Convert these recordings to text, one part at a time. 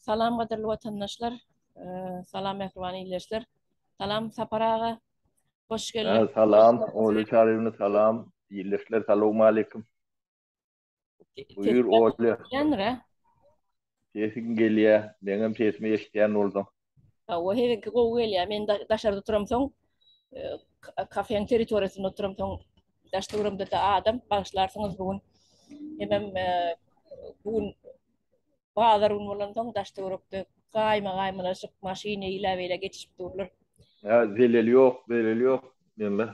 Salam gadyrly watandaşlar. Salam mähriban ildeşler. Salam Sapar aga. Hoş geldiň. Salam Olja Çaryýewna salam. Ildeşler salowmaleýkim. Buýur Olja. Gelýändir-ä? Sesiň gelýär. Meňem sesimi eşidýän bolsaň. Hawa, siziňki gowy gelýär. Men daşarda oturamsoň, kafeň territoriýasynda oturamsoň, daş-töweregimde-de adam, bagyşlarsyňyz bu gün. Hemem bu gün bazar gün bolansoň, daş-töwerekde gaýma-gaýmalaşyk, maşyn eýle-beýle geçişip durlar. Hä, zeleli ýok, zeleli ýok. Neme,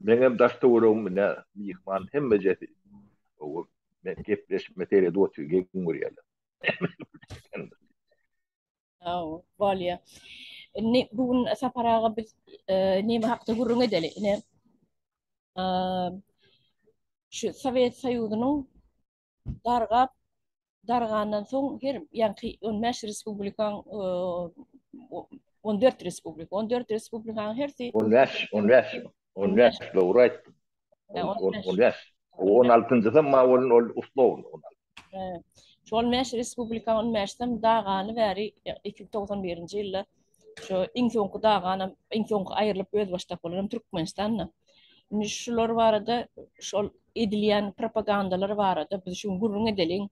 meňem daş-töweregim ine myhman hemmejesi. Men gepleşime seredip otyr, geň görýärler. Hawa, bolýar. Indi bu gün Sapar aga biz neme hakda gürrüň edeli? Ine, şu Sowet Soýuzynyň dargap, dargandan soň her ýaňky 15 respublikaň 14 respublika, 14 respublikanyň hersi 15, 15, 15 dogry aýtdyň. 15. 16-njysam ma bolun ol uslown 16. Şu 15 respublika 15-sem dagany bäri 2091-nji ýylda şu iň soňky daganam, iň soňky aýrylyp özbaşdak bolanam Türkmenistanda. Indi şular barada şol edilýän propagandalar barada biz şu gün gürrüň edeliň.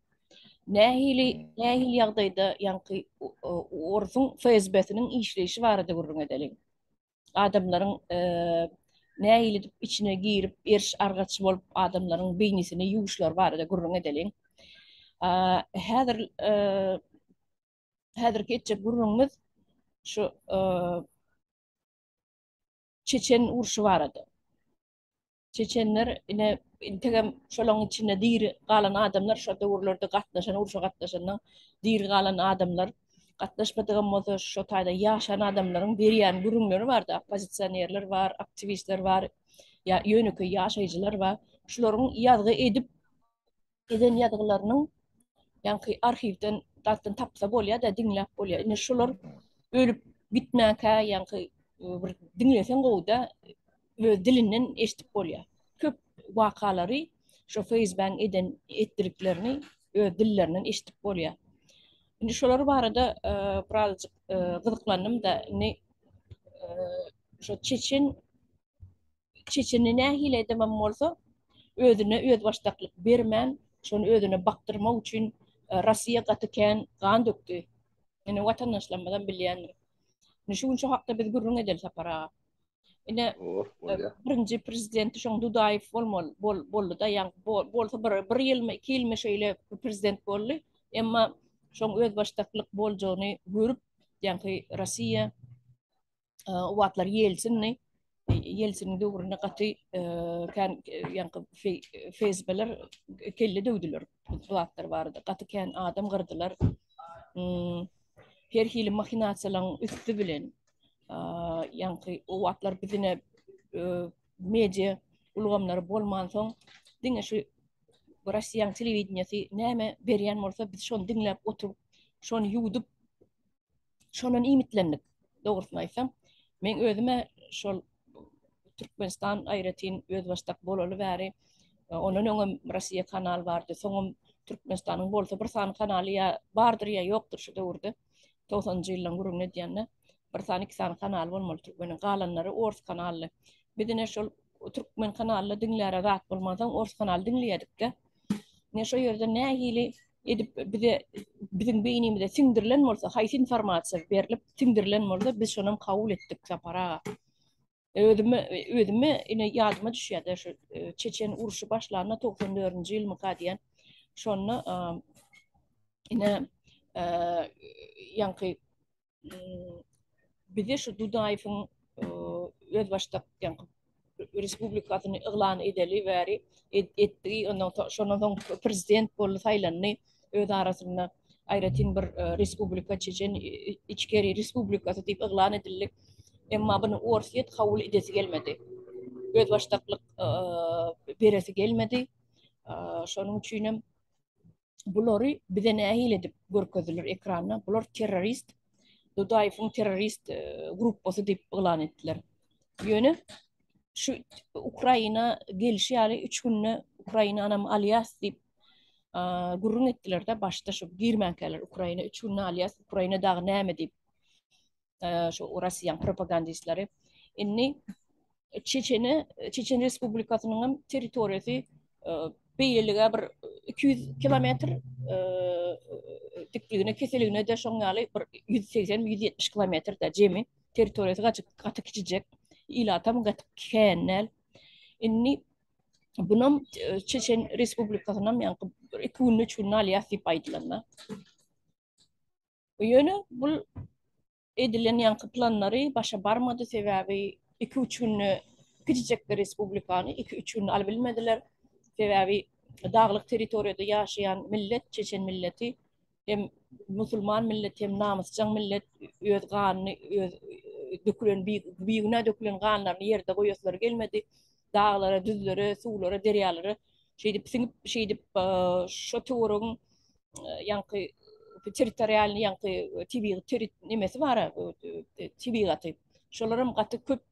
Nähili nähili ýagdaýda ýaňky orsuň FSB-siniň işleýşi barada gürrüň edeliň. Adamlaryň nähili edip içine girip eriş-argaç bolup adamlaryň beýnisini ýuwuşlary barada gürrüň edeliň. Häzir häzirki etjek gürrüňimiz şu Çeçen urşy barada. Çeçenler ine integem şolaň içinde diri galan adamlar şo döwürlerde gatnaşan urşa gatnaşandan diri galan adamlar gatnaşmadygam bolsa şo taýda ýaşan adamlaryň berýän gürrüňleri barda oppozisionerler bar aktiwistler bar ýa ýönekeý ýaşaýjylar bar şularyň ýazgy edip eden ýazgylarynyň ýaňky arhiwden zatdan tapsa bolýar-da, diňläp bolýar. Indi şular ölüp gitmänkä ýaňky e, bir diňleseň gowy-da, öz dilinden eşidip bolýar. Köp wakalary şo FSB-niň eden etdiliklerini öz dillerinden eşidip bolýar. Indi şolar barada e, birazajyk e, gyzyklandym-da, indi şo çeçen Çeçeni nähili edemem bolsa, özüne özbaşdaklyk bermän, şony özüne bakdyrmak üçin Rossiýa gaty kän gan dökdi. Ine watandaşlarymyzam bilýändir. Indi şu gün şu hakda biz gürrüň edeli Sapar aga. Ine birinji prezidenti şoň Dudaýew bolmaly boldy-da, ýa bolsa bir bir ýylmy, iki ýylmy şeýle prezident boldy. Emma şoň özbaşdaklyk boljagyny görüp, ýaňky Rossiýa o wagtlar Ýelsinni Ýelsiniň döwründe gaty kän ýaňky FSB-ler kelle döwdüler bu zatlar barada. Gaty kän adam gyrdylar. Her hili mahinasiýalaryň üsti bilen ýaňky o wagtlar bizine media ulgamlary bolmansoň diňe şu Russiýanyň telewideniýesi näme berýän bolsa biz şony diňläp oturyp, şony ýuwdup Şondan iýmitlendik, dogrusyny aýtsam. Men özüm-ä şol Türkmenistan aýratyn özbaşdak bolaly bäri, e, ondan öňem Rossiýa kanal bardy, soňam Türkmenistanyň bolsa bir sany kanaly ýa bardyr ýa ýokdur şu döwürde. 90-njy ýyllaryň gürrüňini edýän-de. Bir sany, iki sany kanal bolmaly türkmeniň, galanlary ors kanally. Biz ine şol türkmen kanalyny diňläre zat bolmansoň ors kanaly diňleýärdik-de. Ine şo ýerde nähili edip bize biziň beýnimize siňdirilen bolsa, haýsy informasiýa berlip siňdirilen bolsa, biz şonam kabul etdik Sapar aga. Özüme özüme ine ýadyma düşýär-de şu e, Çeçen urşy başlanda 94-nji ýylmyka diýen. Şonda ine e, ýaňky bize şu Dudaýewiň özbaşdak ýaňky respublikasyny yglan edeli bäri etdi. Ondan soň şondan soň prezident boldy, saýlandy. Öz arasynda aýratyn bir respublika Çeçen içkeri respublikasy diýip yglan edildi. Emma buny Orsýet kabul edesi gelmedi. Özbaşdaklyk beresi gelmedi. Şonuň üçin hem Bulary bize nähili edip görkezdiler ekranda? Bular terrorist, Dudaýewiň terrorist e, gruppasy diýip yglan etdiler. Ýöne şu Ukraina gelişi ýaly 3 günde Ukrainanam alýas diýip. Gürrüň etdiler-de başda şu girmänkäler Ukraina 3 günde alýas, Ukraina dagy näme diýip. Şu Russiýanyň propagandistleri. Indi Çeçene, Çeçen Respublikasynyň hem territoriýasy beýlelige bir 200 kilometr dikligine, keseligine de şoň ýaly bir 180-170 kilometr de jemi territoriýasy gaty, gaty kiçijek. Ilatam gaty kän däl. Indi bunam Çeçen Respublikasynam ýaňky bir 2 günde 3 günde alýas diýip aýdylanda. Ýöne bul edilen ýaňky planlary başa barmady, sebäbi iki-üç günde kiçijek bir respublikany iki-üç günde alybilmediler. Sebäbi daglyk territoriýada ýaşaýan millet, çeçen milleti hem musulman millet, hem namysjaň millet öz ganyny, öz dökülen, bigünä dökülen ganlaryny ýerde goýaslary gelmedi. Daglara, düzlere, suwlara, derýalara şeýdip siňip, şeýdip şo töweregiň ýaňky territorialny ýaňky tebigy teri nemesi bar tebigaty. Şolaram gaty köp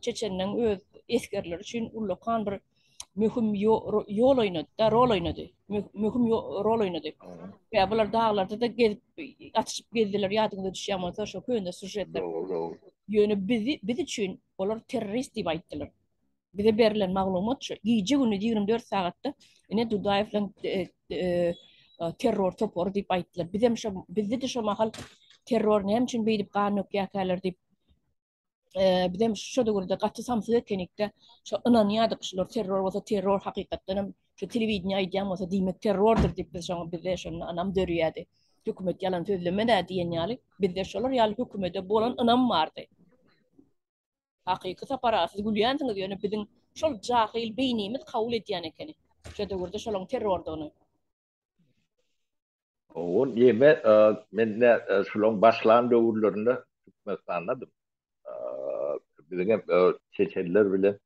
çeçenleň öz esgerleri üçin ullakan bir möhüm ýol oýnady da, rol oýnady. Möhüm rol oýnady. Ýa bular daglarda da gezip, atyşyp gezdiler, ýadyňyza düşýän bolsa şo köne sýužetler. Dogry, dogry. Ýöne bizi biz üçin olar terrorist diýip aýtdylar. Bize berlen maglumat şu, gije-gündiz 24 sagatda ine Dudaýewleň terror topary diýip aýtdylar. Bizem şo bizde-de şo mahal terror näme üçin beýdip gan dökýärkäler diýip bizem şo döwürde gaty samsyk ekenikde şo ynanýardyk şular terror bolsa terror hakykatdan hem şu telewideniýe aýdýan bolsa diýmek terrordyr diýip biz şoňa bizde şonda ynam dörýärdi. Hökümet ýalan sözlemez-ä diýen ýaly bizde şolar ýaly hökümete bolan ynam bardy. Hakyky Sapar aga siz gülýänsiňiz ýöne biziň şol jahyl beýnimiz kabul edýän ekeni şo döwürde şolaň terrordygyny. Ol ýeme men nä şulaň başlan döwürlerinde Türkmenistandadym. Biziň hem çeçenler bilen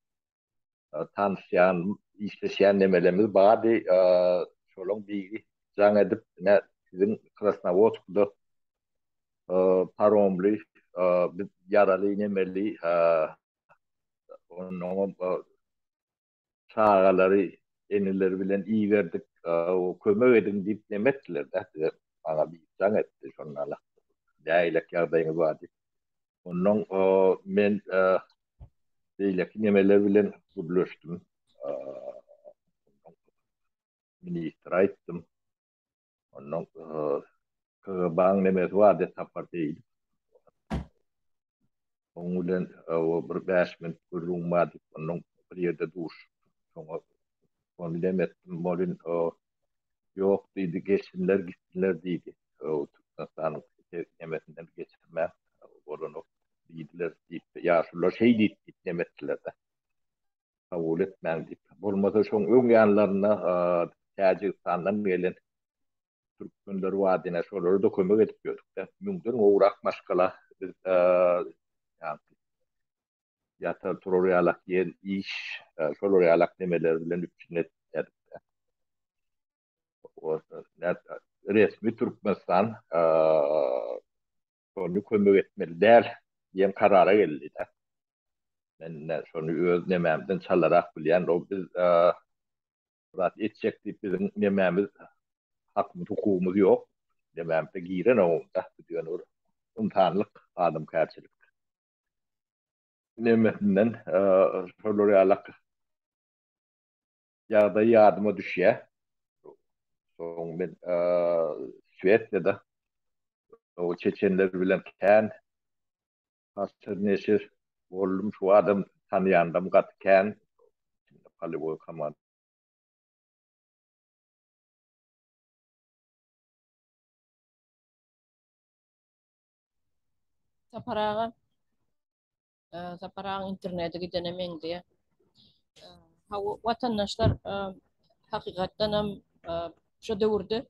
tanyşýan, işleşýän nemelerimiz bardy. Şolaň biri jaň edip, nä siziň Krasnowodskda paromly biz ýaraly nemeli onnoňam çagalary eneleri bilen iberdik, kömek ediň diýip neme etdiler-dä bize. Maňa biri jaň etdi şonda nägilek ýagdaýyňyz bar diýip. Onnoň men beýleki nemeler bilen gürleşdim. Ministre aýtdym. Onnoň KGB-nyň nemesi bardy Sapar Seýidow. Oň bilen bir 5 minut gürrüň bardy. Onnoň bir ýerde duşup, şoňa ony neme etdim. Molin ýok diýdi, geçsinler, gitsinler diýdi. Türkmenistanyň nemesinden geçirmän bolanok diýdiler diýip, ýaşulular şeý diýip diýip neme etdiler-de. Kabul etmäň diýip. Bolmasa şoň öň ýanlarynda Täjigistandan gelen türkmenler bardy, ine şolara-da kömek edip ýördük-de. Müňden gowrak maşgala biz ýatar turar ýalak ýer, iş, şolar ýalak nemeler bilen üpjün etdik. Resmi Türkmenistan şony kömek etmeli däl diýen karara geldi-de. Men şony öz nemämden çalarak bilýän. O biz zat etjek diýip biziň nemämiz hakymyz, hukugymyz ýok. Nemämize girenok-da. Biz ýöne bir ynsanlyk, adamkärçilik nemesinden şolar ýalak ýagdaý ýadyma düşýär. Soň men Şwesiýada o çeçenler bilen kän haşyr-neşir boldum. Şu adam tanaýandam gaty kän. Polýowoý komanda. Sapar aga. Sapar agaň interneti gidene meňzeýär. Hawa, watandaşlar hakykatdan hem şu döwürde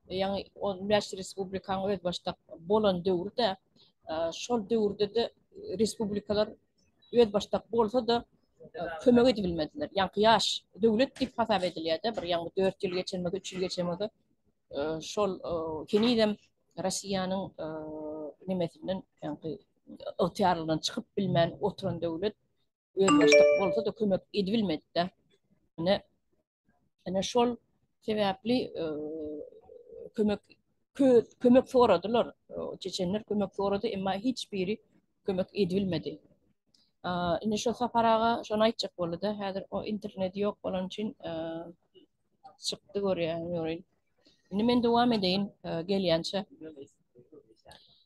ýaňy 15 respublikanyň özbaşdak bolan döwrüde şol döwürde-de respublikalar özbaşdak bolsa-da kömek edibilmediler. Ýaňky ýaş döwlet diýip hasap edilýär-de, bir ýaňy 4 ýyl geçen bolsa, 3 ýyl geçen bolsa, şol henizem Russiýanyň nemesinden, ýaňky ygtyýarlygyndan çykyp bilmän oturan döwlet özbaşdak bolsa-da kömek edibilmedi-de. Ine, ine şol. Sebäpli kömek kömek soradylar. Çeçenler kömek sorady, emma hiç biri kömek edibilmedi. Indi şo Sapar aga şony aýtjak boldy-da, häzir o interneti ýok bolany üçin çykdy görýän ýorin. Indi men dowam edeýin gelýänçä.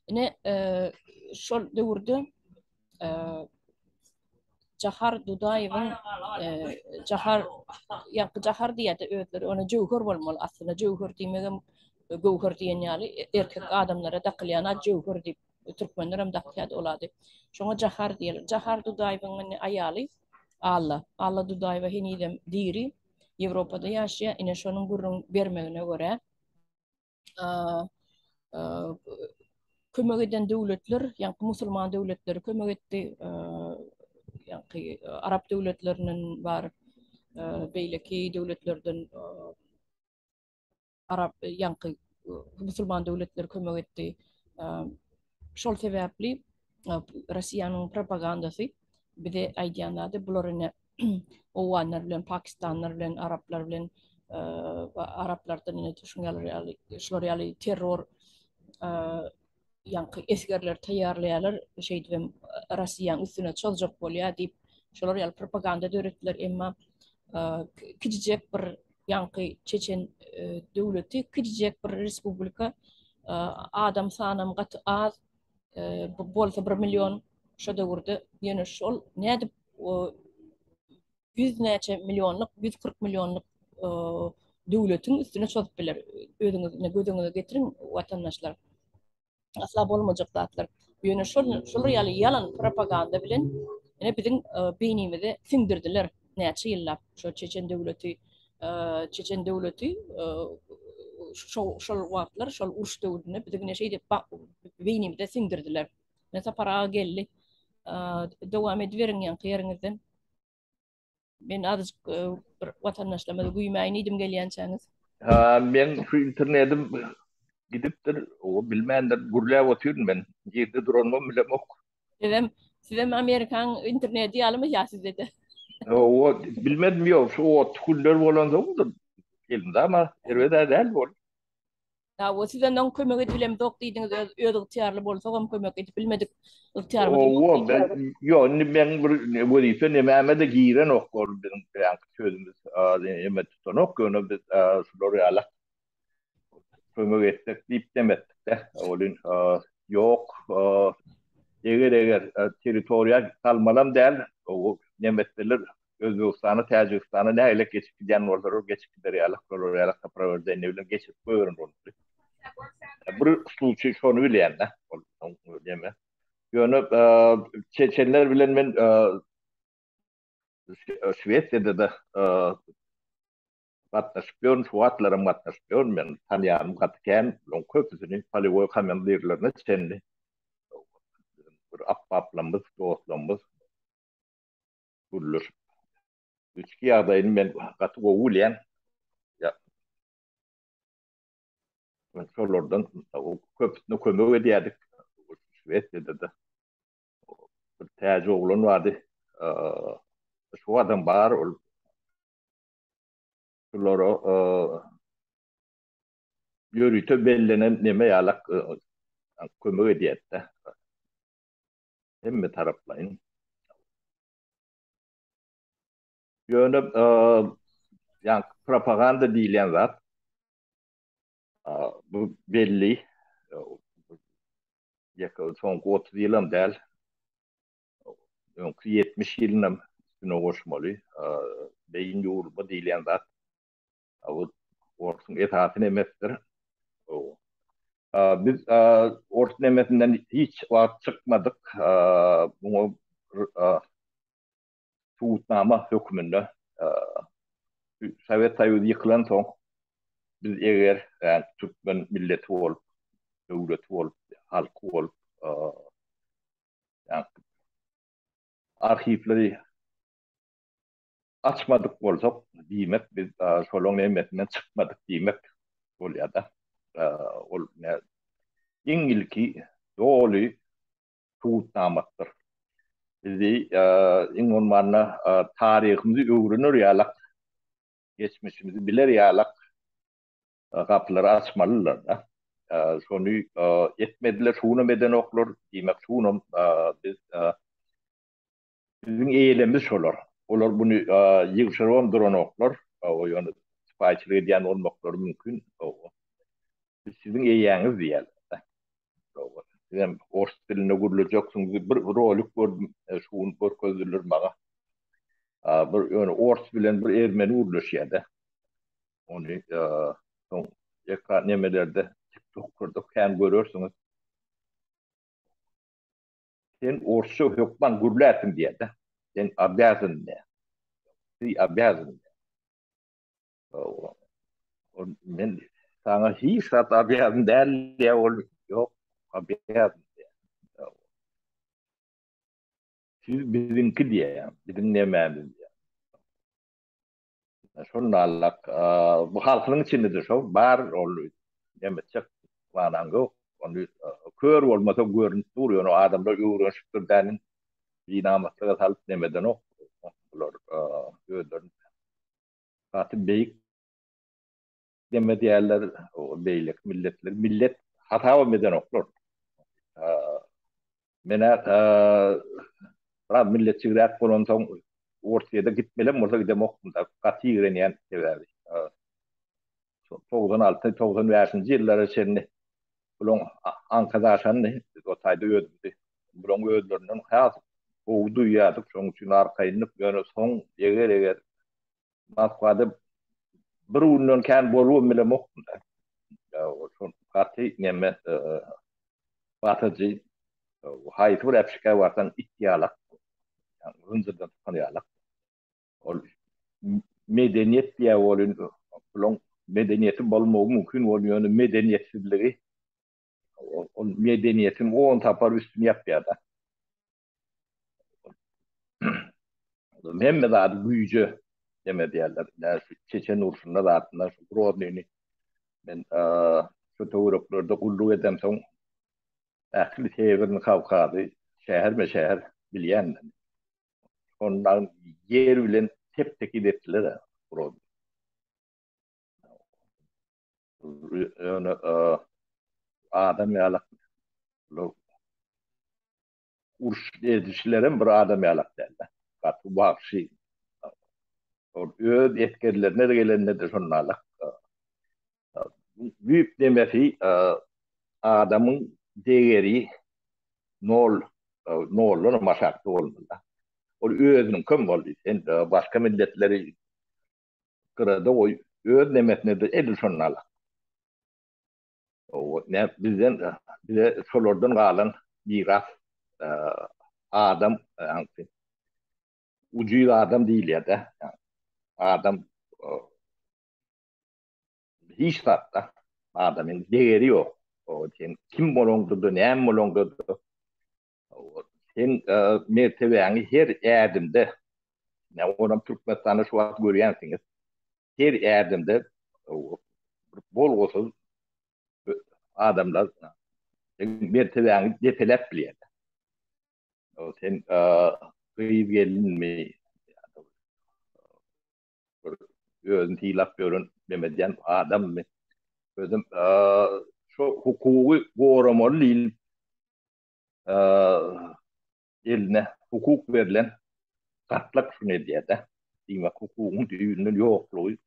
Ine şol döwürde Jahar Dudaýewiň Jahar ýaňky Jahar diýýärdi özleri, ony Jöwher bolmaly aslynda Jöwher diýmegem göwher diýen ýaly erkek adamlara dakylýan at Jöwher diýip türkmenler hem dakýardy ol ady. Şoňa Jahar diýerler. Jahar Dudaýewiň indi aýaly Alla. Alla Dudaýewa henizem diri. Ýewropada ýaşaýar. Ine şonuň gürrüň bermegine görä kömek eden döwletler, ýaňky musulman döwletleri kömek etdi, ýaňky arap döwletlerinden bar, beýleki döwletlerden arap ýaňky musulman döwletleri kömek etdi. Şol sebäpli Russiýanyň propagandasy bize aýdýan zady bular ine owganlar bilen, pakistanlar bilen, araplar bilen araplardan ine şuň ýaly şular ýaly terror ýaňky esgerler taýýarlaýarlar, şeýdibem Russiýanyň üstüne çozjak bolýar diýip, şolar ýaly propaganda döretdiler, emma kiçijek bir ýaňky çeçen döwleti, kiçijek bir respublika, adam sanam gaty az, bolsa bir million şo döwürde, ýöne şol nädip ýüz näçe millionlyk, 140 millionlyk döwletiň üstüne çozup biler. Özüňiz ine göz öňüňize getiriň watandaşlar. Asla bolmajak zatlar. Ýöne şol şolar ýaly ýalan propaganda bilen ine biziň beýnimize siňdirdiler näçe ýyllap şo çeçen döwleti çeçen döwleti şol şol wagtlar şol uruş döwründe biziň ine şeýdip beýnimize siňdirdiler. Ine Sapar aga geldi. Dowam ediberiň ýaňky ýeriňizden. Men azajyk bir watandaşlarymyzy güýmäýin diýdim gelýänçäňiz. Ha, men şu internetim gidipdir, o bilmändir, gürläp otyryn men. Nirde duranymam bilemok. Sizem, sizem Amerikan interneti ýalymy ýa sizde-de? O, bilmedim ýok, şu otly günler bolansoňdyr. Elmydama erbed-ä däl bol. Hawa, siz ondan kömek edip bilemzok diýdiňiz, öz öz ygtyýarly bolsagam kömek edip bilmedik, ygtyýarymyz ýok Hawa, diýdiňiz. ben ýok, indi meň bir wezipe nemäme-de girenok ol biziň ýaňky sözümiz eme tutanok, ýöne biz şular ýaly kömek etsek diýip demetdik-de. Ol ýok, eger-eger territoriýa salmalam däl, neme etseler Özbegistana, Täjigistana nägile geçip gidýän bolsalar, geçip gider ýaly, şolar ýaly soprawodeniýe bilen geçirip goýberin olary. Bir sluçiý şony bilýän-de, ol neme. Ýöne çeçenler bilen men Şwesiýada-da gatnaşyp ýörün, şu wagtlaram gatnaşyp ýörün men, tanýanym gaty kän, olaryň köpüsini polýewoý komandirlerine çenli bir apbaplarymyz, dostlarymyz gürleşip içki ýagdaýyny men gaty gowy bilýän. Ýa şolardan köpüsine kömek edýärdik. Şwesiýada-da bir täji oglan bardy. Şu adam bar ol. Şulara ýörite bellenen neme ýalak kömek edýärdi. Hemme taraplaýyn. Ýöne ýa propaganda diýilýän zat bu belli. Ýeke soňky 30 ýylam däl. Öňki 70 ýylynam üstüne goşmaly. Beýin ýuwulma diýilýän zat Bu orsuň esasy nemesidir. Biz ors nemesinden hiç wagt çykmadyk. Muňa subutnama hökmünde Sowet Soýuzy ýykylansoň biz eger türkmen milleti bolup, döwleti bolup, halky bolup arhiwleri açmadyk bolsak, diýmek biz şolaň nemesinden çykmadyk diýmek bolýar-da. Ol iň ilki doly subutnamasydyr. Bizi iň bolmanda taryhymyzy öwrener ýalak, geçmişimizi biler ýalak. Gapylary açmalylar-da. Şony etmediler, şunam edenoklar. Diýmek, şunam biz biziň eýelemmiz şolar. Olar buny ýygşyrybam duranoklar. Ýöne sypaýyçylyk edýän bolmaklary mümkin. Biz siziň eýäňiz diýýärler. Sizem ors dilinde gürlejeksiňiz. Bir rolik gördüm, şu gün görkezdiler maňa. Bir ýöne ors bilen bir ermeni gürleşýär-de. Ony soň ekran nemelerde, TikToklarda kän görersiňiz. Sen orsça hökman gürlärsiň diýýär-de. Sen obýazan diýýär. Ty obýazan diýýär. Ol men saňa hiç zat obýazan däl diýýär ol. Ýok, obýazan diýýär. Siz biziňki diýýär, biziň nemämiz diýýär. Şonda bu halkynyň içinde-de şo bar, ol nemetjek manaň ýok. Ony kör bolmasa görnüp dur, ýöne adamlar öwrenişipdir däniň binamyslyga salyp nemedenok. Bular özlerini gaty beýik neme diýerler, beýleki milletler millet hasabam edenoklar. Men-ä biraz milletçigräk bolansoň Orsýede gitmelem bolsa gidemokdym-da, gaty ýigrenýän sebäbi. 96, 95-nji ýyllara çenli bulaň aňkadaşandy, biz o taýda özümizi bulaň özlerinden has gowy duýýardyk, şonuň üçin arkaýyndyk, ýöne soň eger-eger Moskwada bir günden kän bolubam bilemokdym-da. Şol gaty neme basyjy, haýsy bir äpişgä barsaň it ýalak, zynjyrdan çykan ýalak. Ol medeniýet diýýär welin, bulaň medeniýeti bolmagy mümkin bol, ýöne medeniýetsizligi ol medeniýetiň on sapar üstüni ýapýar-da. Hemme zady güýje neme diýerler. Ine şu Çeçen urşunda zatynda şu Groznyny men şu töwereklerde gulluk edemsoň ähli Sewerny Kawkazy şäherme-şäher bilýän men. Ondan ýer bilen tep-tekiz etdiler Grozny. Ýöne adam ýalak uruş edişlerem bir adam ýalak däldi. Gaty wagşy. Ol öz esgerlerine-de gelende-de şonalak. Büyük demesi adamyň degeri nol, noldan hem aşakda bolmaly. Ol özüniňkem boldy. Sen başga milletleri gyrada goý, öz nemesine-de edil şonalak. Ne bizden bize şolardan galan miras adam ýaňky ujyz adam diýilýär-de. Adam hiç zatda adamyň degeri ýok. O sen kim bolaňda-da, näme bolaňda-da sen mertebäňi her ädimde ne onam Türkmenistanda şu wagt görýänsiňiz. Her ädimde bolgusyz adamlar mertebäňi depeläp bilýärler. Sen gyz gelinmi özüni sylap ýören neme edýän adammy? Özüm şu hukugy goramaly diýlip eline hukuk berlen gatlak şuny edýär-de. Diýmek, hukugyň düýbünden ýoklugy.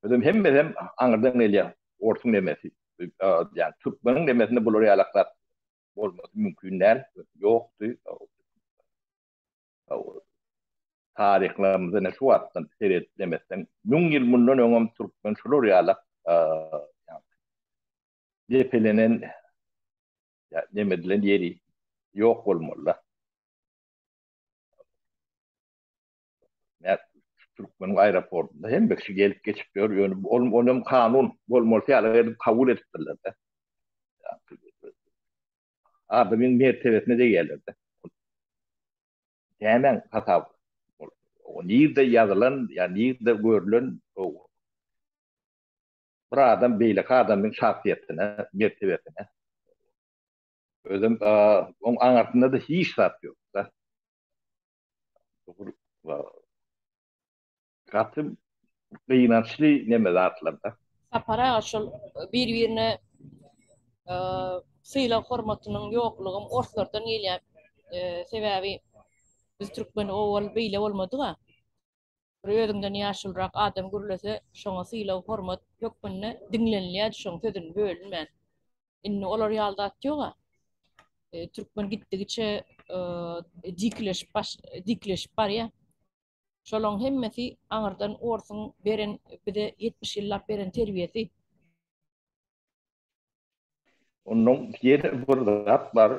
Özem hemmesem aňyrdan gelýär, orsuň nemesi. Ýa türkmeniň nemesinde bular ýalak zat bolmasy mümkin däl, ýokdy. Taryhlarymyza ne şu wagtdan seredip nemesden, 1000 ýyl mundan öňem türkmen şular ýalak depelenen ýa neme edilen ýeri ýok bolmaly-da. Nä türkmeniň aeroportunda hemme kişi gelip geçip ýör, ýöne ol onam kanun bolmalysy ýaly edip kabul edipdirler-de. Adamyň mertebesine degýärler-de. Nämäň hasaby? O nirde ýazylan, ýa nirde görlen o Bir adam beýleki adamyň şahsyýetine, mertebesine özem oň aňyrsynda-da hiç zat ýok-da. Gaty. Gynançly neme zatlarda. Sapar aga şol bir birine sylag hormatynyň ýoklugam orslardan gelýär. Sebäbi biz türkmen owal beýle bolmadyga. Bir özüňden ýaşulyrak adam gürlese şoňa sylag hormat hökmünde diňlenilýärdi şoň sözüni bölünmän. Indi olar ýaly zat ýoga. Türkmen gitdigiçe dikileşip baş dikileşip barýar. Şolaň hemmesi aňyrdan orsuň beren bize 70 ýyllap beren terbiýesi. Ondan ýene bir zat bar,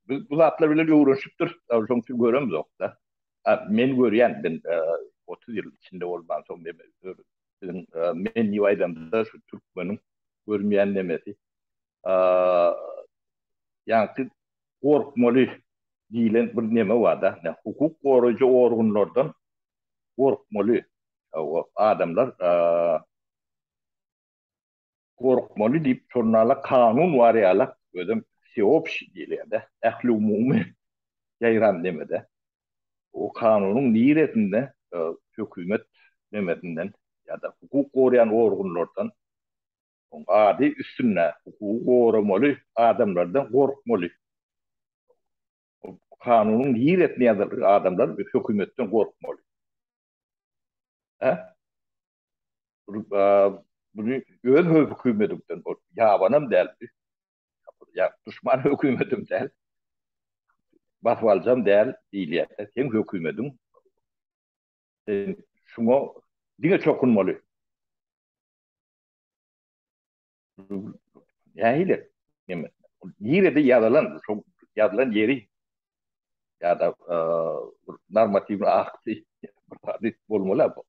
biz bu zatlar bilen öwrenişipdiris, şonuň üçin göremzok-da. Men görýän, men 30 ýyl içinde bolmansoň, biziň men diýip aýdamda şu türkmeniň görmeýän nemesi. Ýaňky gorkmaly diýlen bir neme bar-da, hukuk goraýjy organlardan gorkmaly adamlar gorkmaly diýip şonala kanun bar ýalak, özem wseobşiý diýilýär-de, ähliumumy ýaýran neme-de. O kanunyň niresinde hökümet nemesinden ýa-da hukuk goraýan organlardan Oň ady üstünde hukugy goramaly adamlardan gorkmaly. Kanunyň niresinde ýazylgy adamlar hökümetden gorkmaly. Hä? Buny öz hökümetiňden gork. Ýabanam däl bu. Ýa duşman hökümetem däl. Basybalyjam däl diýilýär. Seň hökümetiň sen şuňa diňe çokunmaly. Nähili? Neme? Nirede ýazylan, şo ýazylan ýeri ýa-da bir normatiw akty bir zady bolmaly bu.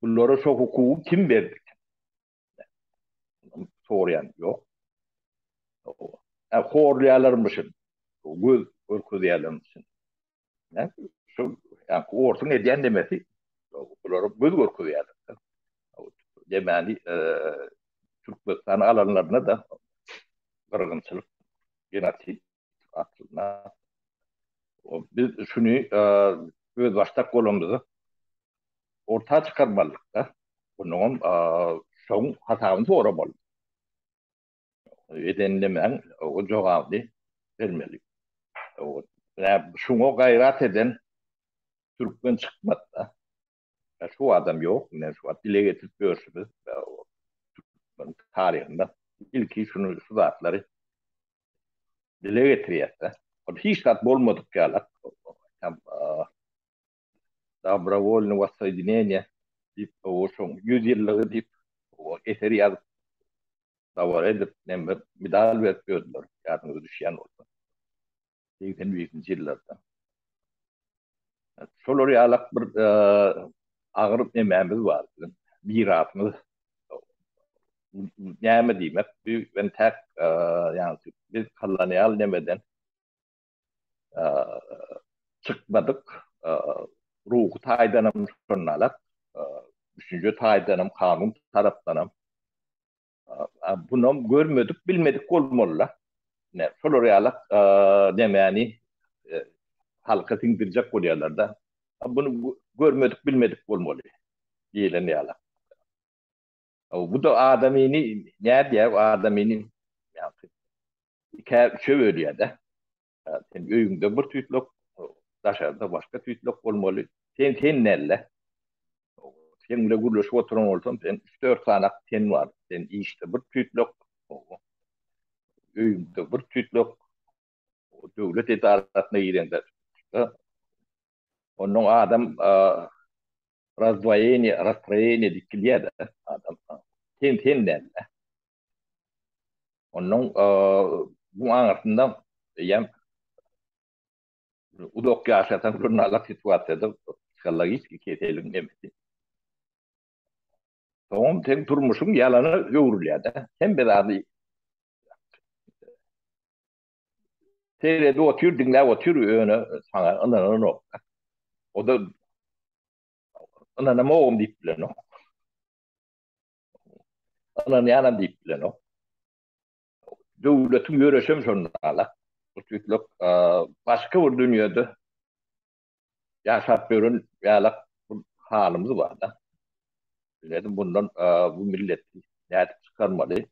Bulara şo hukugy kim berdi? Soraýan ýok. Horlaýarlarmyşyn, göz görkezýärlermişin. Şu ýa orsuň edýän demesi bulara göz görkezýärler. Demäni Türkmenistany alanlarynda da gyrgynçylyk genosid aslynda. Biz şuny özbaşdak bolanymyzda orta çykarmalyk-da. Bundan şoň hasabyny soramaly. Eden demäň o jogabyny bermeli. Şuňa gaýrat eden türkmen çykmazda. Şu adam ýok, ine şu wagt dile getirip ýörşümiz türkmeniň taryhynda ilki şuny şu zatlary dile getirýär-de. Ol hiç zat bolmadyk ýaly dobrowolny wassoýedineniýe diýip, şoň 100 ýyllygy diýip eser ýazyp dabara edip, näme medal berip ýördüler, ýadyňyza düşýän bolsa. 81-nji ýyllarda. Şolar ýalak bir agyr nemämiz bar biziň, mirasymyz. Näme diýmek? Bu entäk ýagny biz kolonial nemeden çykmadyk, ruhy taýdanam şonalak, düşünje taýdanam, kanun tarapdanam Bunam görmedik, bilmedik bolmaly-la. Ine, şolar ýalak nemäni halka siňdirjek bolýarlar-da. Buny görmedik, bilmedik bolmaly diýlen ýalak. Bu-da adamyny nädýär, adamyny ikä, üçe bölýär-de. Sen öýüňde bir tüýtlük, daşarda başga tüýtlük bolmaly. Sen sen däl-de. Sen bile gürleşip oturan bolsam, sen 3-4 sany sen bar. Sen işde bir tüýtlük, öýüňde bir tüýtlük, döwlet edarasyna gireňde ondan adam razdvoýeniýe, rastroýeniýe diýip gidýär-de adam. Sen sen däl-de. Ondan bu aňyrsynda eýýäm uzak ýaşasaň žurnalda situasiýada psihologiki keseliň nemesi. Soňam seň durmuşyň ýalana öwrülýär-de. Hemme zady seredip otyr, diňläp otyr, ýöne saňa ynananok. O-da ynanamogam diýip bilenok. Ynanýanam diýip bilenok. Döwletiň ýöreşem şonda ala. Bu tüýtlük başga bir dünýede ýaşap ýören ýalak bu. halymyz bar-da. Bilelim bundan bu milleti nädip çykarmaly?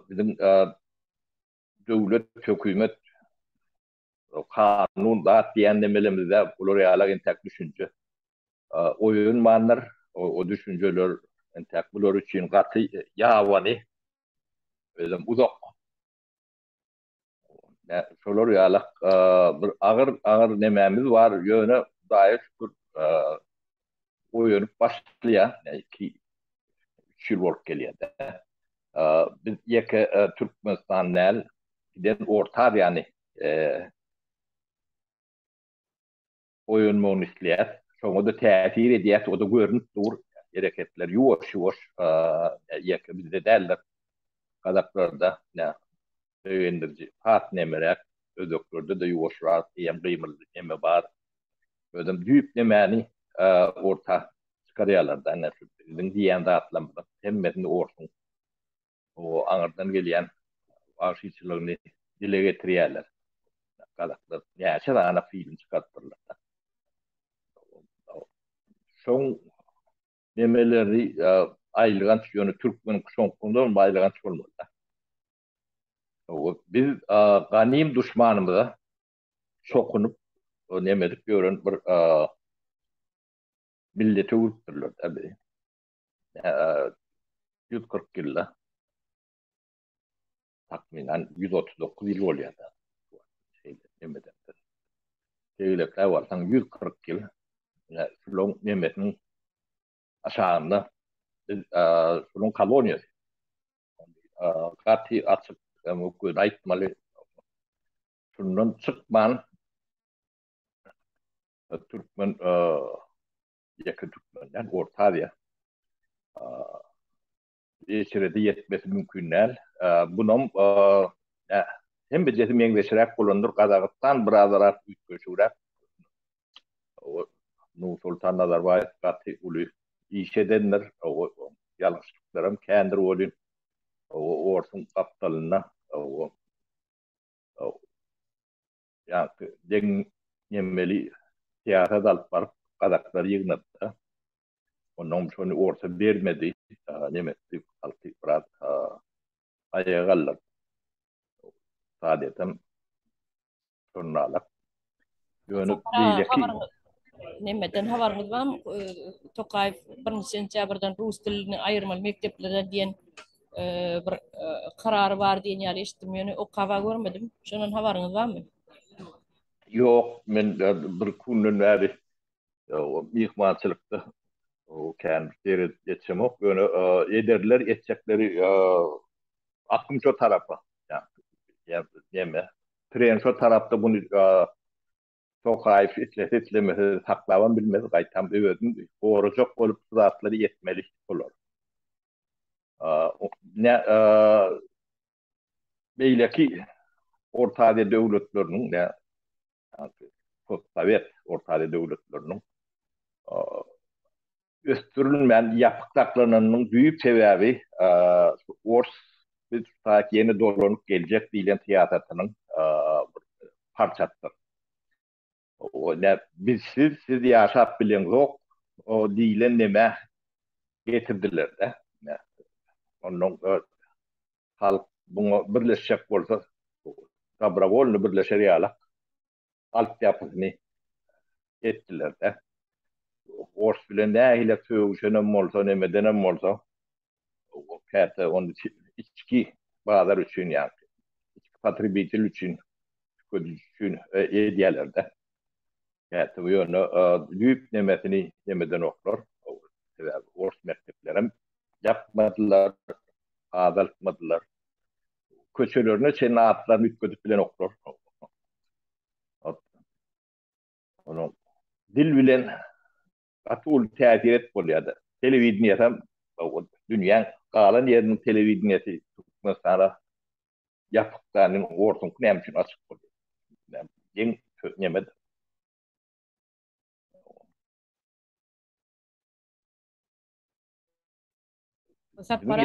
Biziň döwlet, hökümet, kanun zat diýen nemelemizde bular ýaly entäk düşünje oýanmandyr. O düşünjeler entäk bular üçin gaty ýabany, özem uzak. Şolar ýaly bir agyr agyr nemämiz bar, ýöne Hudaýa şükür oýanyp başlaýar. 2 3 ýyl bolup gelýär. Biz ýeke Türkmenistan däl, giden Orta Aziýany oýanmagyny isleýäs. Şoňa-da täsir edýäs, o-da görnüp dur. Hereketler ýuwaş-ýuwaş ýeke bizde däldir. Gazaklarda begendiriji has nemeräk, özbeklerde-de ýuwaşrak diýen gymyldy neme bar. Özem düýp nemäni orta çykarýarlar-da, ine şu biziň diýýän zatlarymyzyň hemmesini orsuň o aňyrdan gelýän wagşyçylygyny dile getirýärler. Gazaklar näçe sany film çykarypdyrlar. Şoň nemeleri aýylganç, ýöne türkmen şoňkundan aýylganç bolmaly. Biz ganym duşmanymyza çokunyp, neme edip ýören bir millete öwrüpdirler-de bizi. 140 ýylda takmynan 139 ýyl bolýar-da. Şeýle nemeden. Tegelekläp alsaň 140 ýyl. Ine, şularyň nemesiniň aşagynda biz şularyň koloniýasy. Gaty açyk göni aýtmaly. Şundan çykman türkmen ýeke türkmen däl, Orta Aziýa eşrede ýetmesi mümkin däl. Bunam hemmejesi meňzeşräk bolandyr. Gazagystan birazrak üýtgeşigräk. Nursultan Nazarbaýew gaty uly iş edendir. Ýalňyşlyklaram kändir welin, orsuň gapdalynda ýaňky deň nemeli syýasat alyp baryp gazaklary ýygnady-da. Onnoň şony orsa bermedi, neme etdi, halky biraz aýaga galdyrdy. Ykdysadyýetem şonda alak. Ýöne beýleki Nemeden habaryňyz barmy? Tokaýew birinji sentýabrdan rus dilini aýyrmaly mekdeplerden diýen bir karary bar diýen ýaly eşitdim. Ýöne okaba görmedim. Şondan habaryňyz barmy? Ýok, men bir günden bäri myhmançylykda kän seredip ýetişemok. Ýöne ederler, etjekleri akym şo tarapa. Ýa neme, tren şo tarapda muny Tokaýew islese islemese saklabam bilmez, gaýtam özüni gorajak bolup şu zatlary etmeli olar. Ne beýleki Orta Aziýa döwletleriniň ne postsowet Orta Aziýa döwletleriniň ösdürilmän ýapyk saklananynyň düýp sebäbi ors biz şu ýene dolanyp geljek diýlen syýasatynyň bir parçasydyr. O ne bizsiz siz ýaşap bileňzok o diýlen neme getirdiler-de. Ondan halk buňa birleşjek bolsa dobrowolny birleşer ýaly altyapysyny etdiler-de. Ors bilen nähili sögüşenem bolsa, nemedenem bolsa, käte ony içki bazar üçin ýa içki potrebitel üçin, tükedici üçin edýärler-de. Käte ýöne düýp nemesini nemedenoklar. Sebäbi ors mekdeplerem ýapmadylar, azaltmadylar. Köçelerine çenli atlaryny üýtgedip bilenoklar. Onuň dil bilen gaty uly täsir edip bolýar-da. Telewideniýesem dünýäň galan ýeriniň telewideniýesi Türkmenistana ýapykda, indi orsuňky näme üçin açyk bolýar? Deň neme-de. Sapar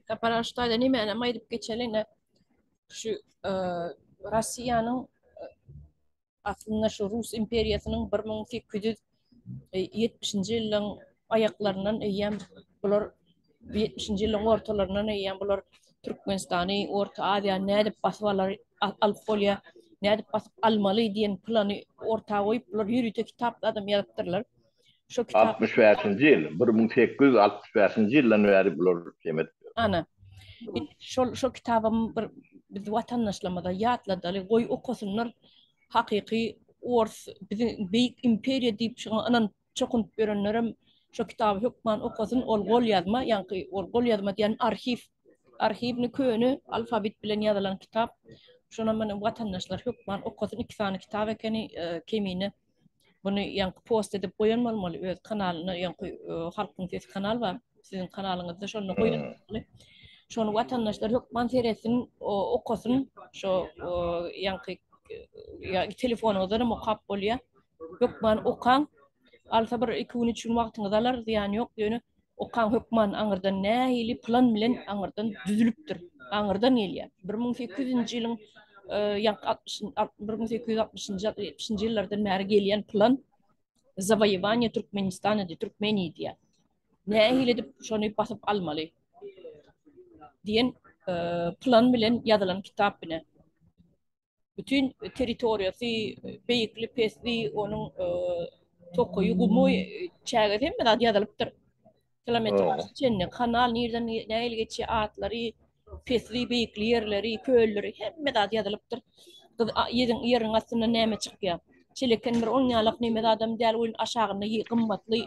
Sapar şu taýda nämäni aýdyp geçeli ine şu e, Russiýanyň e, aslynda şu Rus imperiýasynyň 1800. 70-nji ýyllaryň aýaklaryndan eýýäm bular 70-nji ýyllaryň ortalaryndan eýýäm bular Türkmenistany, Orta Aziýany nädip basyp alar, alyp bolýar, nädip basyp almaly diýen plany orta goýup, bular ýörite kitap adam ýazypdyrlar. Şo kitap 65-nji ýyl, 1865-nji ýyldan bäri bular jem edip ýör. Ana. Şol şo kitabam bir biz watandaşlarymyza ýatladaly, goý okasynlar. Hakyky ors biziň beýik imperiýa diýip şoňa ynanyp çokunyp ýörenlerem şo kitaby hökman okasyn, ol golýazma, ýaňky ol golýazma diýen arhiw, arhiwni köne alfabit bilen ýazylan kitap. Şonam meni watandaşlar hökman okasyn, iki sany kitap ekeni, Kemine buny ýaňky post edip goýan bolmaly öz kanalyna, ýaňky Halkyň sesi kanal bar, siziň kanalyňyzda şonda goýan bolmaly. Şony watandaşlar hökman seretsin, okasyn, şo ýaňky telefonyňyzdan hem okap bolýar. Hökman okaň. Alsa bir iki gün üç gün wagtyňyzy alar, zyýany ýok. Ýöne okaň hökman aňyrdan nähili plan bilen aňyrdan düzülipdir. Aňyrdan gelýär. 1800-nji ýylyň ýaňky 1860-njy 70-nji ýyllardan bäri gelýän plan zawoýewaniýe Türkmenistana diýip, Türkmeniýa diýýär. Nähili edip şony basyp almaly diýen plan bilen ýazylan kitap bine. Bütin territoriýasy, beýikli, pesli, onuň tokaýy, gumy, çägesi hemme zat ýazylypdyr. Kilometražy çenli, kanal nirden nähili geçýär, atlary, pesli, beýikli ýerleri, kölleri, hemme zat ýazylypdyr. Gyz ýeriň ýeriň astyndan näme çykýar? Çeleken bir oň ýalak neme zadam däl, onuň aşagynda gymmatly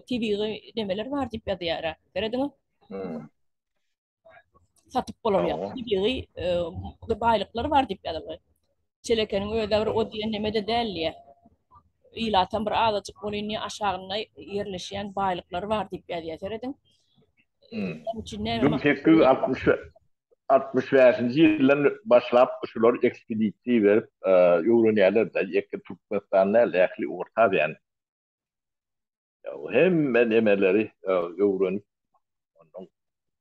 tebigy nemeler bar diýip ýazýar. Serediňiz. Satyp bolar ýaly tebigy e, baýlyklar bar diýip ýazylgy. Çelekeniň özi bir o diýen neme-de däl diýýär. Ilatam bir azajyk bolýan diýýär, aşagynda ýerleşýän baýlyklary bar diýip ýazýar. Serediň. Hmm. 1860 65-nji ýyldan başlap şular ekspedisiýa berip e, öwrenýärler-de, ýeke Türkmenistan däl, ähli Orta Aziýany. Hemme nemeleri öwrenip, ondan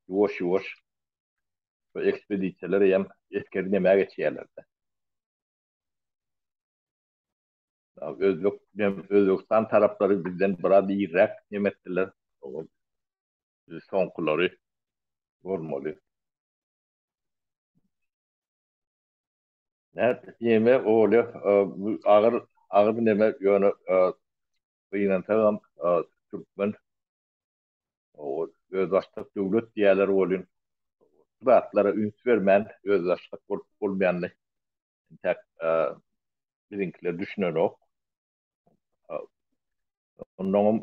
ýuwaş-ýuwaş şu ekspedisiýalar hem esgeri nemä geçýärler-de. Özbek, Özbegistan taraplary bizden biraz irräk neme etdiler. Soňkulary bolmaly. Neme bolýar, agyr, agyr neme, ýöne Gynansagam türkmen özbaşdak döwlet diýýärler welin, bu zatlara üns bermän özbaşdak bolup bolmaýanyny entäk biziňkiler düşünenok. Onnoňam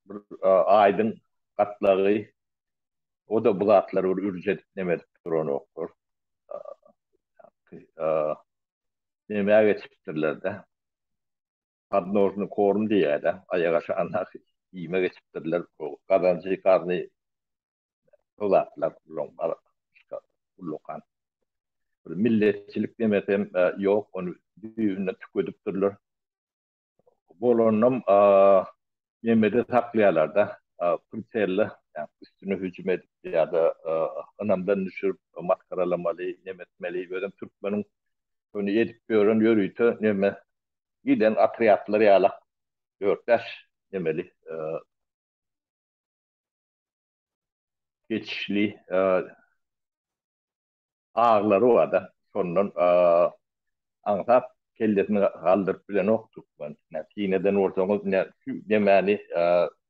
bir aýdyň gatlagy o-da bu zatlary bir ürç edip neme edip duranoklar. Nämä geçipdirler-de. Podnožny korm diýýär-de, aýak aşagyndaky iýme geçipdirler, gazanjy, garny şo zatlar bulaň ullakan. Bir milletçilik nemesem ýok, ony düýbünden tükedipdirler. Bolanynam nemede saklaýarlar-da, pritselda, üstüne hüjüm edip ýa-da ynamdan düşürip masgaralamaly, neme etmeli, özem türkmeniň şony edip ýören ýörite neme Giden otrýadlar ýalak dört-bäş nemeli geçişli aglary bar-da, şondan aňsat kellesini galdyryp bilenok türkmen. Ine, syn eden bolsaňyz, ine, şu nemäni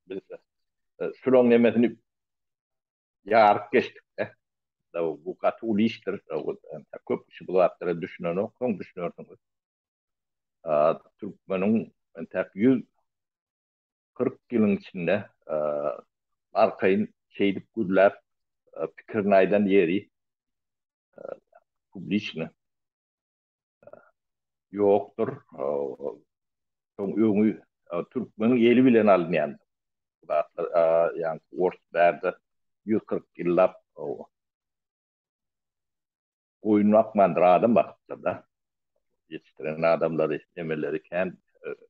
biz şulaň nemesini ýaryp geçdik-de. Bu gaty uly işdir. Köp kişi bu zatlara düşünenok, soň düşünersiňiz. Türkmeniň entäk 140 ýylyň içinde arkaýyn şeýdip gürläp pikirini aýdan ýeri publiçny ýokdur. Soň öňi türkmeniň eli bilen alynýan zatlar, ýagny ors bärde 140 ýyllap Goýun bakmandyr, adam bakypdyr-da. Ýetişdiren adamlary, nemeleri kän,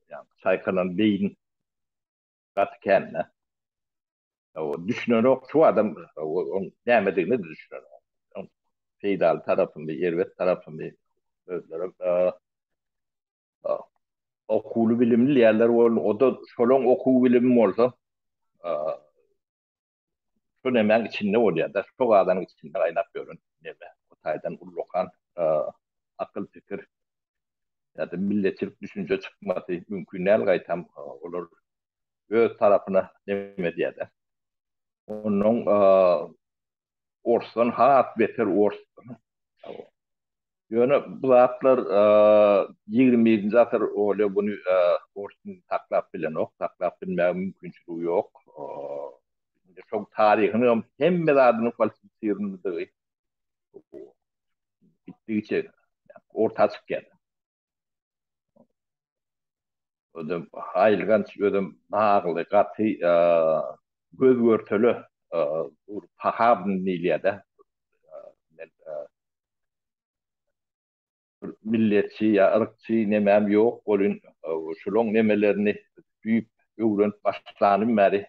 ýagny çaýkalan beýin gaty kän-de. Düşünenok şu adam, oň nämedigine-de düşünenok. Oň peýdaly tarapyny, erbet tarapyny özleri. Okuwly bilimli diýýärler boldy. O-da şolaň okuw bilimi bolsa, şu nemäň içinde bolýar-da, şu gazanyň içinde gaýnap ýören neme. O taýdan ullakan akyl-pikir ýa-da milletçilik düşünje çykmasy mümkin däl, gaýtam olar öz tarapyna neme edýär-de. Onnoň orsdan has beter ors. Ýöne bu zatlar 21-nji asyr olýa buny ors saklap bilenok, saklap bilmäge mümkinçiligi ýok. Indi şoň taryhyny hem hemme zadynyň falsifisirlendigi gitdigiçe orta çykýar. Özem aýylganç, özem nagly, gaty göz görtele pahabny diýilýär-de. Men bir milletçi ýa yrkçy nemäm ýok welin, şulaň nemelerini düýp öwrenip başlanym bäri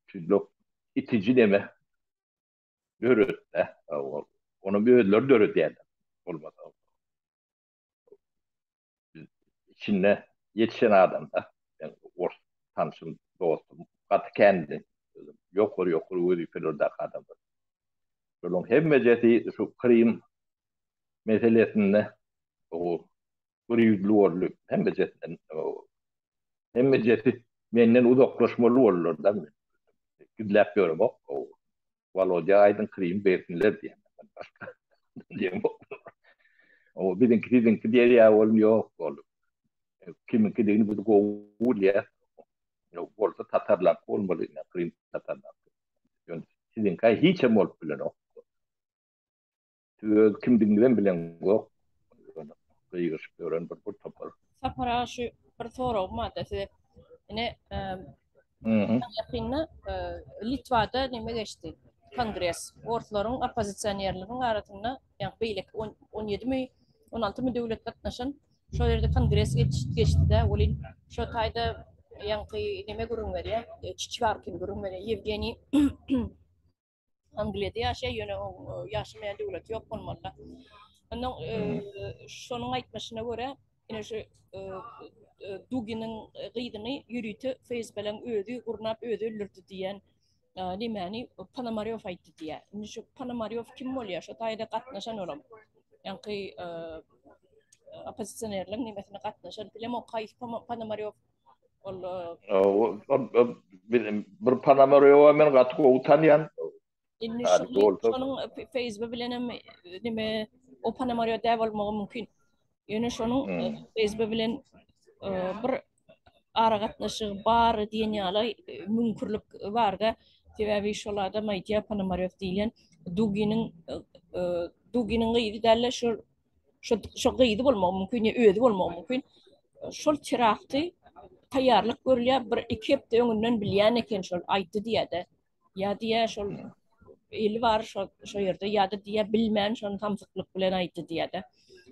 şundak itiji neme döretdi. Onam özleri döredýärler. Bolmasa içinde ýetişen adamda men ors tanşym, dostum gaty kändi. Ýokary-ýokary wezipelerdäki adamlar. Şolaryň hemmejesi şu Krym meselesinde o bir ýüzli boldy. Hemmejesinden hemmejesi menden uzaklaşmaly boldular-da. Gizläp ýöremok. Wolodýa aýdyň Krymy bersinler diýen. Başga diýemok. O biziňki siziňki diýýär ol ýok ol. Kimiňkidigini biz gowy bilýäs. Ýok bolsa tatarlaňky bolmaly, Krym tatarlaňky. Ýöne siziňkä hiçem bolup bilenok. Siz öz kimdigiňizem bileňzok. Gygyryşyp ýören bir bir topar. Sapar aga şu bir soragym barda size. Ine ýakynda Litwada neme geçdi? Kongres. Orslaryň oppozisionerleriň arasynda, ýa beýleki 17 mi, 16 mi döwlet gatnaşan şol ýerde kongres geçdi-de, welin şo taýda ýaňky neme gürrüň berýär, Çiçwarkin gürrüň berýär, Ýewgeniý Angliýada ýaşaýar, ýöne oň ýaşamaýan döwleti ýok bolmaly-da. Ondan şonuň aýtmaşyna görä, ine şu Duginiň gyzyny ýörite FSB-leň özi gurnap, özi öldürdi diýen nemäni Ponomarýow aýtdy diýýär. Indi şu Ponomarýow kim bolýar? Şo taýda gatnaşan olam. Ýaňky oppozisionerleň nemesine gatnaşan. Bilemok haýsy Ponomarýow Ol bir Ponomarýowa men gaty gowy tanýan. Indi şonuň FSB bilen hem neme o Ponomarýow däl bolmagy mümkin. Ýöne şonuň FSB bilen bir aragatnaşygy bar diýen ýaly müňkürlik barda. Sebäbi şol adam aýdýar Ponomarýow diýlen Duginiň Duginiň gyzy däl-de şol Şo şo gyzy bolmagy mümkin, ýa özi bolmagy mümkin. Şol terakty taýýarlyk görülýär, bir iki hepde öňünden bilýän eken şol aýtdy diýýär-de. Ýa diýýär şol eli bar şo şo ýerde ýa-da diýýär bilmän şony samsyklyk bilen aýtdy diýýär-de.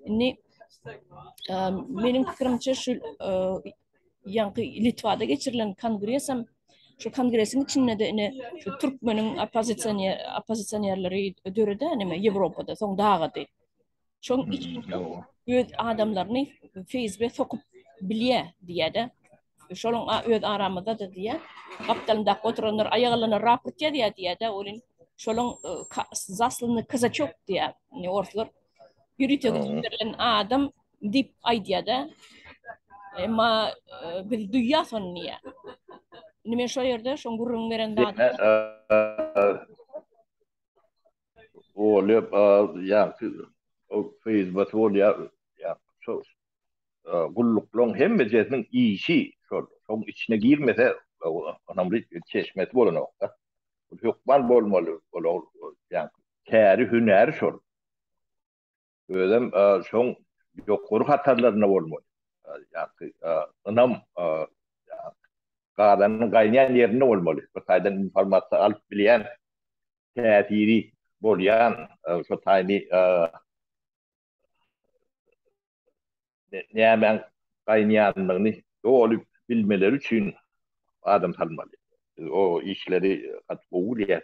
Indi meniň pikirimçe şu ýaňky Litwada geçirilen kongresem şu kongresiň içinde-de ine şu türkmeniň oppozisioner oppozisionerleri döredi neme Ýewropada soň dagady. Şoň içinde öz adamlaryny FSB sokup bilýär diýýär-de. Şonuň öz aramyzda-da diýýär. Gapdalyndaky oturanlar aýagyna raport ýazýar diýýär-de. Welin şolaň zaslany kazaçok diýýär. Indi orslar ýörite gönderilen adam diýip aýdýar-da. Emma biz duýýas ony diýýär. Indi men şo ýerde şoň gürrüň beren zady. Bolýar, ýaňky FSB-si bolýar, şo gulluklaryň hemmejesiniň işi şol. Şoň içine girmese, ynamly çeşmesi bolanok-da. Hökman bolmaly, olar ýaňky käri, hünäri şol. Özem şoň ýokary hatarlarynda bolmaly. Ýaňky ynam gazanyň gaýnaýan ýerinde bolmaly. Bir taýdan informasiýa alyp bilýän, täsiri bolýan şo taýyny nämäň gaýnaýandygyny doly bilmeleri üçin adam salmaly. Biz o işleri gaty gowy bilýäs.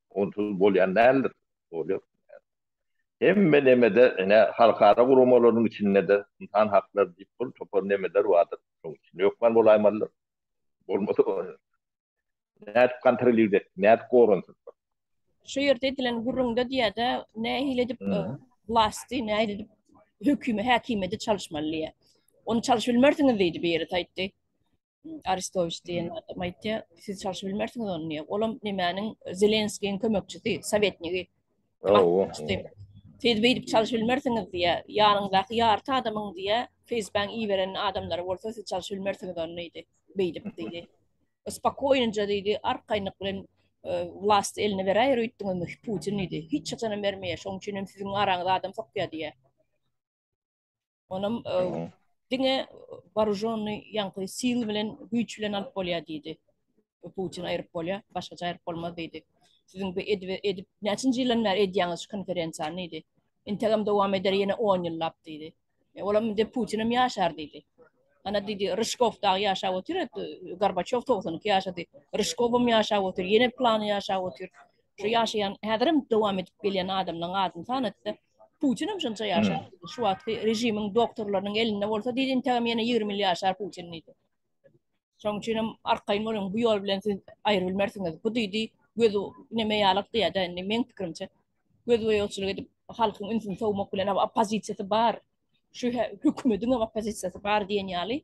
Onsuz bolýan däldir. Bolýar. Hemme nemede ine halkara guramalarynyň içinde-de ynsan haklary diýip bir topar nemeler bardyr. Şoň içinde hökman bolaýmalydyr. Bolmasa nädip kontrolird etsin, nädip goransyn? Şu ýerde edilen gürrüňde diýýär-de, nähili edip wlasty, nähili edip hökümi, häkimiýeti çalyşmaly diýýär. Ony çalyşyp bilmersiňiz diýdi birisi aýtdy. Aristowiç diýen adam aýtýar, siz çalşyp bilmersiňiz ony diýýär. Olam nemäniň Zelenskiýiň kömekçisi, sowetnigi. Siz beýdip çalşyp bilmersiňiz diýýär. Ýanyňdaky ýarty adamyň diýýär, Facebookyň iberen adamlary bolsa siz çalşyp bilmersiňiz ony diýdi. Beýdip diýdi. Spokoýnja diýdi, arkaýynlyk bilen wlasty eline beräýer öýtdüňizmi Putin diýdi. Hiç haçanam bermeýär. Şonuň üçin hem siziň araňyza adam sokýar diýýär. Onam diňe waružonnyý ýaňky sil bilen güýç bilen alyp bolýar diýdi. Putin aýryp bolýar, başgaça aýryp bolmaz diýdi. Siziň bu edip edip näçinji ýyldan bäri edýäňiz şu konferensiýany diýdi. Integem dowam eder ýene 10 ýyllap diýdi. E, olam indi Putinem ýaşar diýdi. Ana diýdi, Ryşkow dagy ýaşap otyr, Gorbaçew 92 ýaşady. Ryşkowam ýaşap otyr, ýene plany ýaşap otyr. Şu ýaşaýan, häzirem dowam edip gelýän adamlaryň adyny sanatdy. Putin hem şonça ýaşar. Hmm. Şu wagtky režimiň doktorlarynyň elinde bolsa diýdi, integem ýene 20 ýyl ýaşar Putin diýdi. Şonuň üçin hem arkaýyn boluň, bu ýol bilen siz aýry bilmersiňiz. Bu diýdi, göz neme ýalyk diýýär-de, indi meň pikirimçe göz boýagçylyk edip halkyň ünsüni sowmak bilen oppozisiýasy bar. Şu hökümetiň hem oppozisiýasy bar diýen ýaly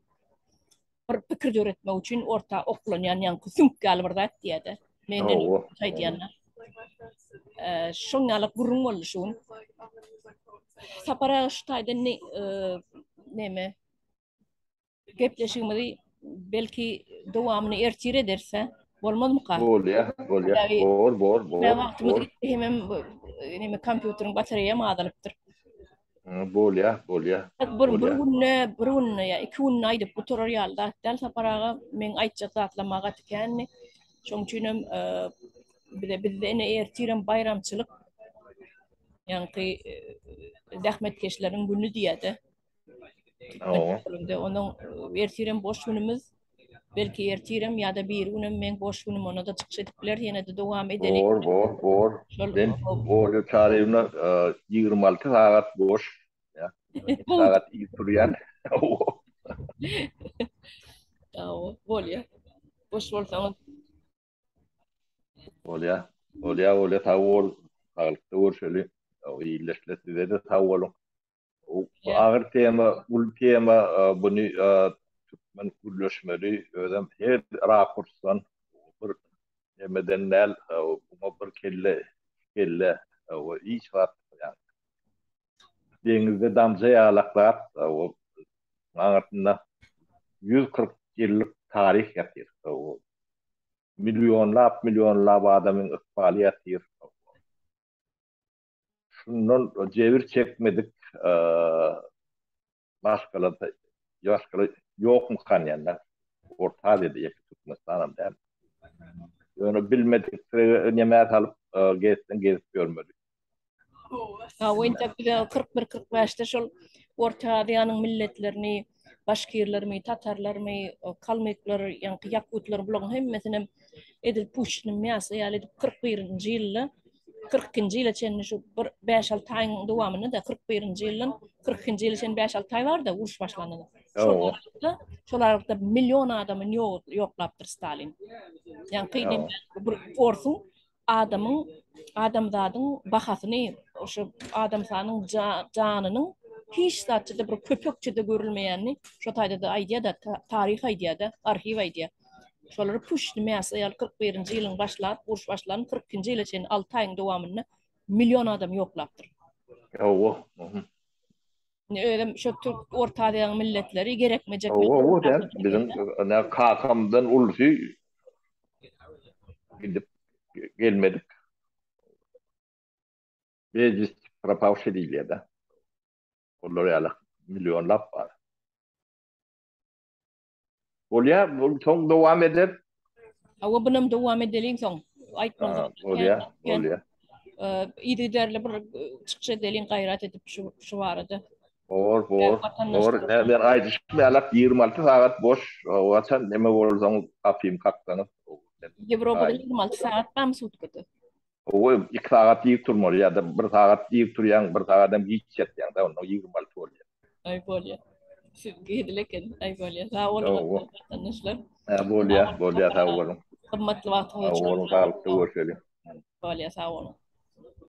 bir pikir döretmek üçin orta oklanýan ýaňky süňk ýaly bir zat diýýär-de. Menden aýdýanlar. Şoň ýaly gürrüň boldy şu gün. Sapar aga şu taýdan ne, neme gepleşigimizi belki dowamyny ertir ederis, hä? Bolmazmyka? Bolýar, bolýar. Bor, bor, bor. Wagtymyz gitdi hemem neme kompýuteriň batareýam azalypdyr. Bolýar, bolýar. Bir, bir günde, bir günde ýa iki günde aýdyp gutarar ýaly zat däl Sapar aga. Meň aýtjak zatlarym gaty kändi. Şonuň üçin hem bize bizde ine ertirem baýramçylyk. Ýaňky zähmetkeşleriň güni diýýär-de. Onuň ertirem boş günümiz. Belki ertirem ýa-da bir günem meň boş günüm onda-da çykyş edip bileris ýene-de dowam edeli. Bor, bor, bor. Men Olýa Çaryýewna 26 sagat boş. Iki sagat ir turýan. Hawa, bolýar. Boş bolsaňyz. Bolýar. Bolýar, bolýar. Sag bol. Saglykda görşeli. Ildeşler size-de sag boluň. Bu agyr tema, uly tema, buny türkmen gürleşmeli, özem her rakursdan bir nemeden däl, buňa bir kelle, kelle, hiç zat, ýagny deňizde damja ýalak zat, aňyrsynda 140 ýyllyk taryh ýatyr. Millionlap, millionlap adamyň ykbaly ýatyr. Şundan jebir çekmedik maşgala maşgala ýokmykan ýa-da Orta Aziýada ýeke Türkmenistanam däl. Ýöne bilmedik nämä salyp gezseň gezip ýörmeli. Hawa, entek bize 41-45-de şol Orta Aziýanyň milletlerini, başkirlermi, tatarlarmy, kalmyklar, ýaňky ýakutlar bularyň hemmesinem edil puşni mýasa ýaly edip 41-nji ýylda 42-nji ýyla çenli şu bir bäş-alty aýyň dowamynda-da 41-nji ýyldan 42-nji ýyla çenli bäş-alty aý bar-da uruş başlanana. Şol aralykda, şol aralykda million adamy ýoklapdyr Stalin. Ýaňky bir orsuň adamyň, adamzadyň bahasyny, şu adamsanyň janynyň hiç zatça-da bir köpekçe-de görülmeýänini şo taýda-da aýdýar-da, taryh aýdýar-da, arhiw aýdýar. Şolary puşni mäsa ýaly 41-nji ýylyň başlap, uruş başlan 42-nji ýyla çenli 6 aýyň dowamynda million adam ýoklapdyr. Hawa. Indi özem şo türk Orta Aziýanyň milletleri gerekmejek. Hawa, hawa däl. Biziň ine kakamdan ulusy gidip gelmedik. Bezwesti propawşi diýilýär-de. Olar ýaly millionlap bar. Bolýar, bu soň dowam eder. Hawa, bunam dowam edeliň soň. Aýtmaly zatlar kän. Bolýar, bolýar. Yzygiderli bir çykyş edeliň gaýrat edip şu şu barada. Bor, bor, bor. Men aýdyşym ýalak 26 sagat boş. Haçan neme bolsaňyz gapymy kaksaňyz. Ýewropada 26 sagat barmy sutkada? Gowy, 2 sagat ir turmaly ýa-da 1 sagat ir turýaň, 1 sagadam giç ýatýaň-da, onda 26 bolýar. Aý bolýar. Siz hezil eken. Aý bolýar. Sag boluň watandaşlar. Hä bolýar, bolýar sag boluň. Gymmatly wagtyňyz üçin. Sag boluň, saglykda görşeliň. Bolýar, sag boluň.